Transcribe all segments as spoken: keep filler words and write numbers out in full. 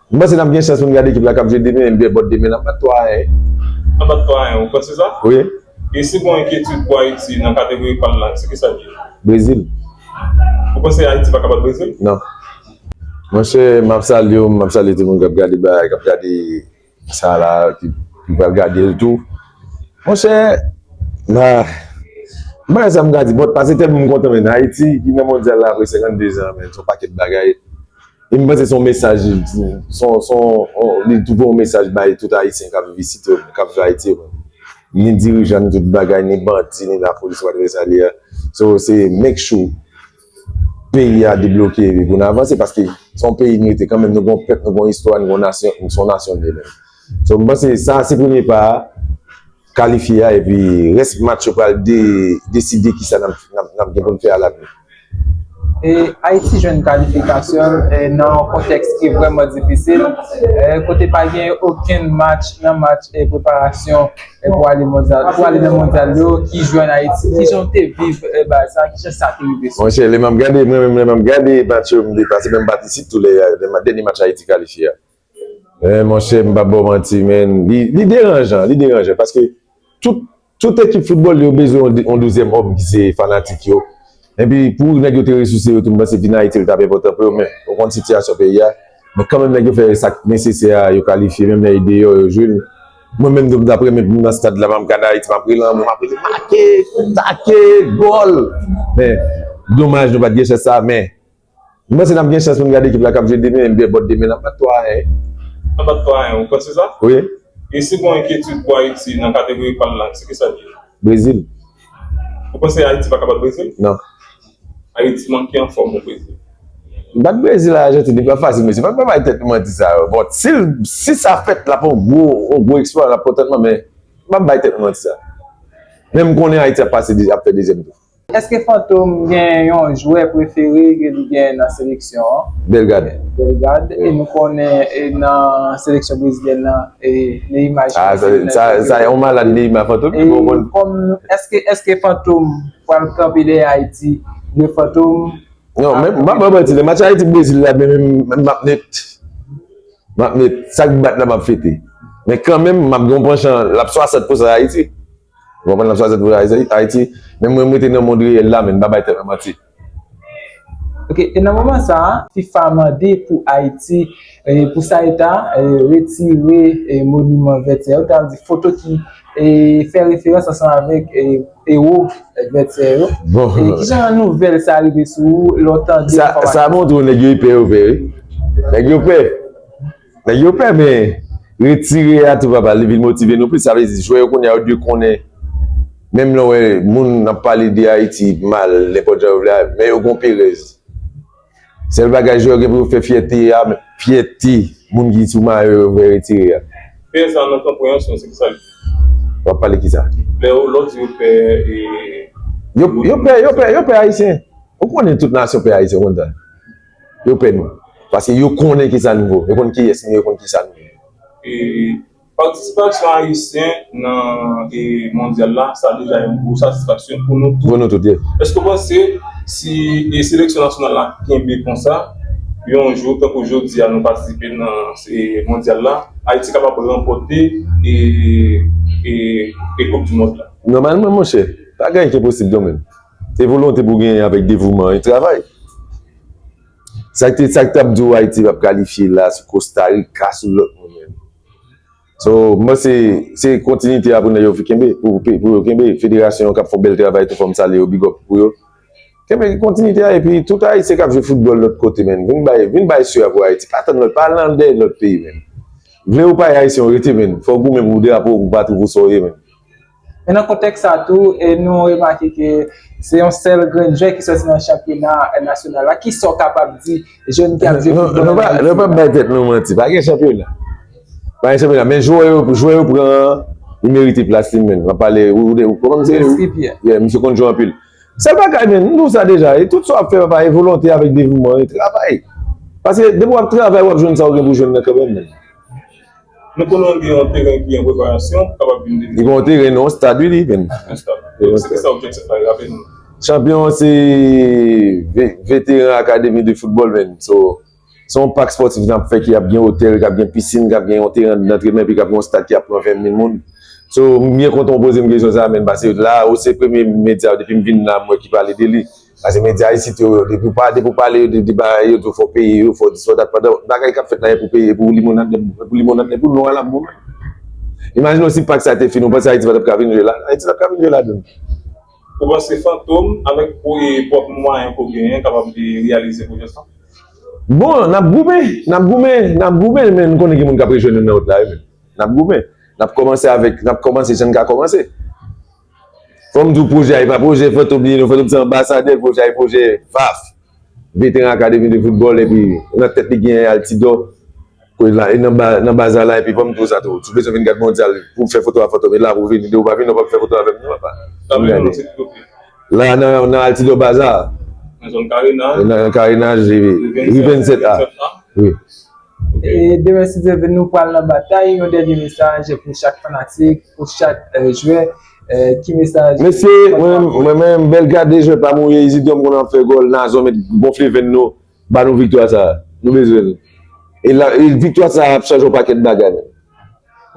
M panse n ap gen chans pou n gade ekip la k ap jwe demen, N B A bòt demen, n ap bat twa a yen. N ap bat twa a yen, ou panse sa? Wi. E si gen yon enkyetid pou Ayiti nan kategori pa l la, se kisa l ye? Brezil. Ou panse Ayiti pa ka bat Brezil? Non. Monchè, m ap salye w, m ap salye tout moun k ap gade bagay, k ap gade sa la, ki, ki pral gade l tou. Monchè, la, m pa gen sa m ka di, but pase tèlman m kontan, men Ayiti ki nan mondyal la apre senkannde zan, men se yon pakèt bagay. E m panse se yon mesaj, se yon, se yon, li tou yon mesaj bay tout Ayisyen k ap viv isit yo, k ap viv Ayiti yo. Ni dirijan, ni tout bagay, ni bandi, ni lapolis, whatever sa li ye. So, se make sure peyi a debloke epi pou n avanse, paske se yon peyi n rete kanmenm, nou gon pèp, nou gon istwa, nou gon nasyon, nou se yon nasyon de menm. So, m panse sa se premye pa a, kalifye a, epi rès match yo pral de, deside kisa n ap, n ap, n ap gen pou n fè alavni. E Ayiti jwenn kalifikasyon l nan yon kontèks ki vrèman difisil, kote pa gen okenn match nan match preparasyon pou ale mondyal, pou ale nan mondyal yo ki jwenn Ayiti. Kijan w te viv bagay sa? Kijan sa te rive sou ou? Monchè, lè m ap gade, mwen menm lè m ap gade match yo, m te pase menm bat isit tou lè dènye match Ayiti kalifye a. Men monchè, m p ap ba w manti, men li, li deranjan, li deranjan, paske tout, tout ekip foutbòl yo bezwen yon, yon dezyèm òm ki se fanatik yo. Epi pou nèg yo te resouse yo tou, m panse vin Ayiti l t ap enpòtan pou yo, men ou konn sitiyasyon peyi a. Men kanmenm nèg yo fè sa k nesesè a, yo kalifye, menm lè e deyò yo jwe l. Mwen menm tou m t ap renmen pou m nan stad la, m ap gade Ayiti, m ap rele anmwe, m ap rele make, take, gòl. Men domaj nou pa t gen chans sa, men M panse n ap gen chans pou n gade ekip la k ap jwe demen, N B A bòt demen, n ap bat twa a yen. N ap bat twa a yen, ou panse sa? Wi. E si gen yon enkyetid pou Ayiti nan kategori pa l la, se kisa l ye? Brezil. Ou panse Ayiti pa ka bat Brezil? Non. Ayiti manke anfòm pou Brezil. Bat Brezil ak Ajantin, li pa fasil, mesye. Pa, pa bay tèt nou manti sa yo. Bon, si, si sa fèt, l ap yon gwo, yon gwo eksplwa, l ap kontantman, men pa bay tèt nou manti sa. Men m konnen Ayiti ap pase, ap fè dezyèm tou. Èske Fantom gen yon jwè prefere ke li gen nan seleksyon an? Bellegarde. Bellegarde. E nou konnen nan seleksyon brezilyèn nan, Neymar. Ah, sa, sa, sa yon malad Neymar, Fantom. E bon, bon. Kòm, èske, èske Fantom pral kanpe dèyè Ayiti de Fantom? Non, men m pa ba w manti, lè match Ayiti Brezil la, men, men m ap net. M ap net. Sa k bat la, m ap fete. Men kanmenm, m ap gen yon panchan, l ap swasant pou sa Ayiti. Ou konprann, l ap swazèt pou Ayiti, men mwen, m rete nan mond reyèl la, men m pa bay tèt mwen manti. Ok, e nan moman sa a, fifa mande pou Ayiti, pou Saeta, retire moniman vètyè yo, sa vle di foto ki fè referans ansanm avèk ewo vètyè yo. Bon. Kijan nouvèl sa a rive sou ou lè w tande enfòmasyon sa? Sa montre w nèg yo pè, yo pè, wi. Nèg yo pè. Nèg yo pè, men retire a tou papa, li vin motive nou plis. Sa vle di jwè yo kounye a yo dwe konnen. Menm lè w wè moun ap pale de Ayiti mal, nenpòt jan yo vle, men yo gon perèz. Sèl bagay jwè yo gen pou yo fè fyète a, fyète moun ki sou mayo yo fè retire a. Perèz la nan konpreyansyon, se kisa l ye? W ap pale kisa? Lè w, lè w di yo pè. Yo, yo pè, yo pè, yo pè Ayisyen. Ou konnen tout nasyon pè Ayisyen, ou konn sa. Yo pè nou. Paske yo konnen kisa nou vo. Yo konn kiyès nou ye, yo konn kisa nou ye. E patisipasyon ayisyen nan e mondyal la, sa deja yon gwo satisfaksyon pou nou tout. Pou nou tout, yeah. Èske w panse si e seleksyon nasyonal la kenbe konsa, yon jou, tankou jodi a, nou patisipe nan e mondyal la, Ayiti kapab ranpòte e, e, e Koup di Mond la? Nòmalman, monchè, pa gen anyen ki enposib non, men. Se volonte pou genyen avèk devouman e travay. Sa k te, sa k t ap di w Ayiti p ap kalifye la sou Costa Rica, sou lòt moun menm. So, m panse se kontinite a pou nèg yo kenbe, pou, pou yo kenbe. Federasyon an k ap fè yon bèl travay tou, fò m salye yo, big up pou yo. Kenbe kontinite a, epi tout Ayisyen k ap jwe foutbòl lòt kote, menn. Vin bay, vin bay sè a pou Ayiti. Pa tann lòt, pa al nan dèyè lòt peyi, menn. Vle ou pa ye Ayisyen, ou rete, menn. Fò w goumen pou drapo w, pou patri w, pou sa w ye, menn. Men nan kontèks sa tou, e nou remake ke se yon sèl grenn jwè ki sòti nan chanpyona nasyonal la. Kisa w kapab di jèn ki ap jwe foutbòl an Ayiti? Nou p ap bay tèt nou manti. Pa gen chanpyona. Pa gen chanpyona. Men jwè yo, jwè yo pran an, li merite plas li, menn. M ap pale, ou, ou, ou, kòman misye rele? Chris Rivière. Yeah, misye konn jwe anpil. Sèl bagay, menn, m di w sa deja. E tout sa w ap fè, papa, e volonte avèk devouman, e travay. Paske depi w ap travay, w ap jwenn sa w gen pou jwenn nan kanmenm, menn. Nou konnen w gen yon teren ki an preparasyon, ou kapab vin de li. Li gen yon teren, non, stad, wi, li, menn. Yon stad. Se ki sa objektif la, raple nou. Chanpyon an se ve-, veteran akademi de foutbòl, menn. So, Se yon pak spòtif n ap fè ki ap gen otèl, k ap gen pisin, k ap gen yon teren dantrenman, epi k ap gen yon stad ki ap pran ven mil moun. So, m byen kontan w poze m kesyon sa a, men, paske la, ou se premye medya, depi m vin la, m wè ki pale de li. Paske medya isit yo, depi w pa, depi w pale de, de bagay yo, tou fò peye yo, fò dis, fò dat, pandan bagay k ap fèt la, e pou peye, e pou limonad, e pou limonad, e pou non a l ap bon. Imajine w si pak sa te fini, ou panse Ayiti pa t ap ka vin jwe la? Ayiti pa t ap ka vin jwe ladan. Ou panse Fantom, avèk pwòp mwayen ke w genyen, kapab reyalize pwojè sa? Bon, n ap goumen, n ap goumen, n ap goumen, men nou konnen gen moun k ap rejwenn nou nan wout la, wi, men. N ap goumen. N ap kòmanse avèk, n ap kòmanse jan n ka kòmanse. Fò m di w pwojè a, e pa pwojè Fantom li ye, non, Fantom se anbasadè pwojè a, e pwojè vaf. Veteran Akademi de Foutbòl, epi nan tèt li gen Altidor. Kote la, e nan ba, nan baza la, epi fò m di w sa tou. Si w bezwen vin gad mondyal, pou w fè foto a Fantom, e la pou w vini, de ou pa vini, ou p ap fè foto avè m, non, papa. Vin gade. La, nan, nan Altidor Baza. Nan zòn karenaj. Nan karenaj, ri vennsèt, ri vennsèt A. Wi. E demen, si Dye vle, nou pral nan batay. Yon dènye mesaj pou chak fanatik, pou chak euh, jwè. Euh, ki mesaj? Mesye, mwen, mwen menm, Bellegarde jwè pa mouri, Isidore m konnen ap fè gòl, Nazon met gonfle venn nou, ba nou viktwa sa a. Nou bezwen l. E la, e viktwa sa a ap chanje yon pakèt bagay, men.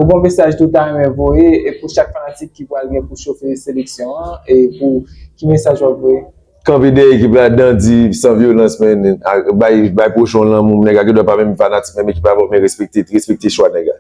Ou gen yon mesaj tou ta renmen voye e pou chak fanatik ki pral gen pou chofe seleksyon an e pou ki mesaj w ap voye? Kanpe dèyè ekip la, dandi, san vyolans, men, bay, bay pwochen w lanmou, nèg la gendwa pa menm fanatik menm ekip avè w, men respekte, respekte chwa nèg la.